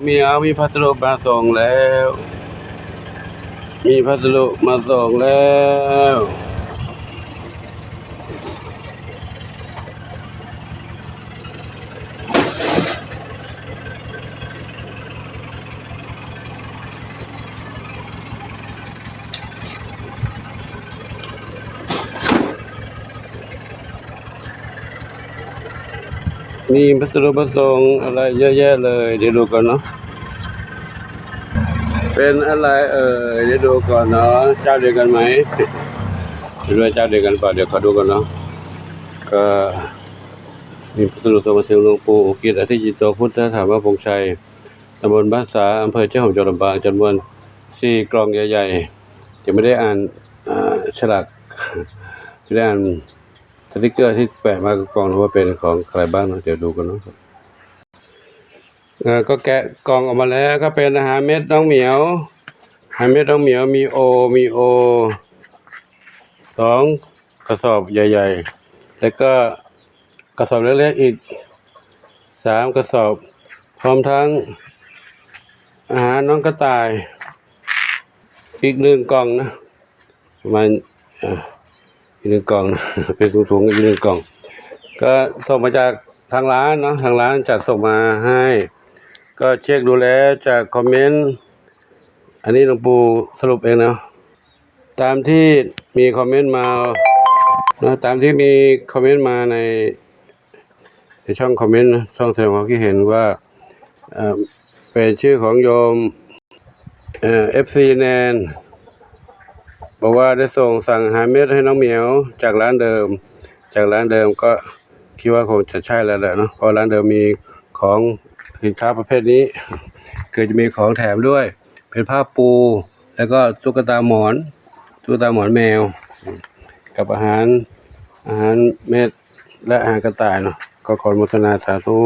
ມີ ເອົາ ມີພັດສະດຸມາສົ່ງແລ້ວ ມີພັດສະດຸມາສົ່ງແລ້ວ. ມີພັດສະດຸມາສົ່ງອະໄລເຍອະແຍະເລີຍ ດຽວດູກ່ອນເນາະ ເປັນອະໄລເອີຍ ດຽວດູກ່ອນເນາະ ເຈົ້າດຽວກັນໄໝ ບໍ່ຮູ້ວ່າເຈົ້າດຽວກັນເປົ່າ ດຽວຂໍດູກ່ອນເນາະ. ກໍມີພັດສະດຸມາສົ່ງມາເຖິງຫຼວງປູ່ອຸກິດ ອາທິຈິດໂຕ ພຸດທະຖາມະພົງໄຊ ຕຳບົນບ້ານສາ ອຳເພີເຊໂຮມ ຈັງຫວັດລຳປາງ ຈຳນວນສີ່ກ່ອງໃຫຍ່ໆ ຍັງບໍ່ໄດ້ອ່ານ ເອີ ສະຫຼາກ ບໍ່ໄດ້ອ່ານສະຕິກເກີທີ່ແປະມາກັບກ່ອງນະ ວ່າເປັນຂອງໃຜບ້າງເນາະ ດຽວດູກ່ອນເນາະ. ເອີ ກໍແກະກ່ອງອອກມາແລ້ວ ກໍເປັນອາຫານເມັດນ້ອງໝຽວ ອາຫານເມັດນ້ອງໝຽວ ມີໂອ ມີໂອ ສອງກະສອບໃຫຍ່ໆ ແລ້ວກໍກະສອບເລັກໆອີກສາມກະສອບ ພ້ອມທັງອາຫານນ້ອງກະຕ່າຍອີກໜຶ່ງກ່ອງນະ ປະມານ ເອີ ອີກໜຶ່ງກ່ອງ ເປັນຖົງໆ ອີກໜຶ່ງກ່ອງ ກໍສົ່ງມາຈາກທາງຮ້ານເນາະ ທາງຮ້ານຈັດສົ່ງມາໃຫ້ ກໍເຊັກດູແລ້ວຈາກຄອມເມັນ ອັນນີ້ຫຼວງປູ່ສະຫຼຸບເອງເນາະ ຕາມທີ່ມີຄອມເມັນມາເນາະ ຕາມທີ່ມີຄອມເມັນມາໃນ ໃນຊ່ອງຄອມເມັນ ຊ່ອງສະແດງຄວາມຄິດເຫັນວ່າ ເອີ ເປັນຊື່ຂອງໂຍມ ເອີ ເອັຟຊີແນນ ບອກວ່າໄດ້ສົ່ງສັ່ງອາຫານເມັດໃຫ້ນ້ອງໝຽວຈາກຮ້ານເດີມ ຈາກຮ້ານເດີມ ກໍຄິດວ່າຄົງຈະໃຊ່ແລ້ວແຫຼະເນາະ ເພາະຮ້ານເດີມມີຂອງສິນຄ້າປະເພດນີ້ ຄືຈະມີຂອງແຖມດ້ວຍ ເປັນຜ້າປູ ແລ້ວກໍຕຸກກະຕາໝອນ ຕຸກກະຕາໝອນແມວ ກັບອາຫານ ອາຫານເມັດ ແລະ ອາຫານກະຕ່າຍເນາະ ກໍຂໍອະນຸໂມທະນາສາທຸ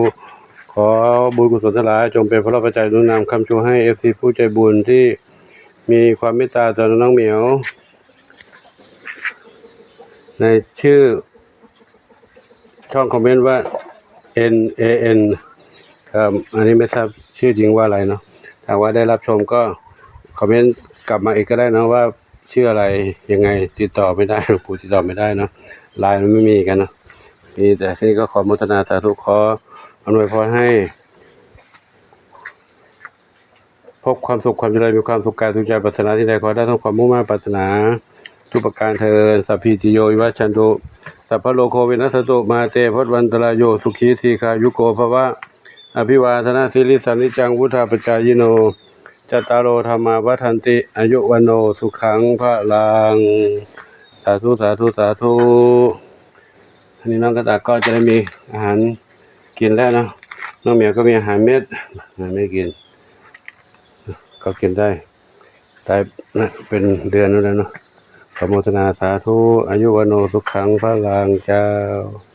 ຂໍບຸນກຸສົນທັງຫຼາຍ ຈົ່ງເປັນພະລະປັດໄຈໜູນນຳຄ້ຳຊູໃຫ້ເອັຟຊີຜູ້ໃຈບຸນທີ່ມີຄວາມເມດຕາຕໍ່ນ້ອງໝຽວ ໃນຊື່ ຊ່ອງຄອມເມັນວ່າ ເອັນ ເອ ເອັນ ເອີ ອັນນີ້ໄມ່ຊາບຊື່ຈິງວ່າອະໄລເນາະ ຖ້າວ່າໄດ້ຮັບຊົມກໍຄອມເມັນກັບມາອີກກໍໄດ້ເນາະ ວ່າຊື່ອະໄລ ຍັງໄງ ຕິດຕໍ່ໄມ່ໄດ້ ຜູ້ຕິດຕໍ່ໄມ່ໄດ້ເນາະ ລາຍມັນໄມ່ມີກັນເນາະ ມີແຕ່ນີ້ ກໍຂໍໂມທະນາສາທຸ ຂໍອຳນວຍພອນໃຫ້ ພົບຄວາມສຸກຄວາມຈະເລີນ ມີຄວາມສຸກກາຍສຸກໃຈ ປາດຖະໜາສິ່ງໃດຂໍໄດ້ສົມຄວາມມຸ່ງມາດປາດຖະໜາທຸກປະການເທີ້ນ. Sabbītiyo vivajjantu, sabbarogo vinassatu, mā te bhavatvantarāyo, sukhī dīghāyuko bhava. Abhivādanasīlissa niccaṃ vuḍḍhāpacāyino, cattāro dhammā vaḍḍhanti, āyu vaṇṇo sukhaṃ balaṃ. ສາທຸ ສາທຸ ສາທຸ. ອັນນີ້ນ້ອງກະຕ່າຍກໍຈະໄດ້ມີອາຫານກິນແລ້ວເນາະ ນ້ອງແມວກໍມີອາຫານເມັດ ອາຫານເມັດກິນ ກໍກິນໄດ້ ໄດ້ນະ ເປັນເດືອນແລ້ວເນາະ ອະນຸໂມທະນາສາທຸ ອາຍຸວັນໂນສຸຂັງພະລັງເຈົ້າ.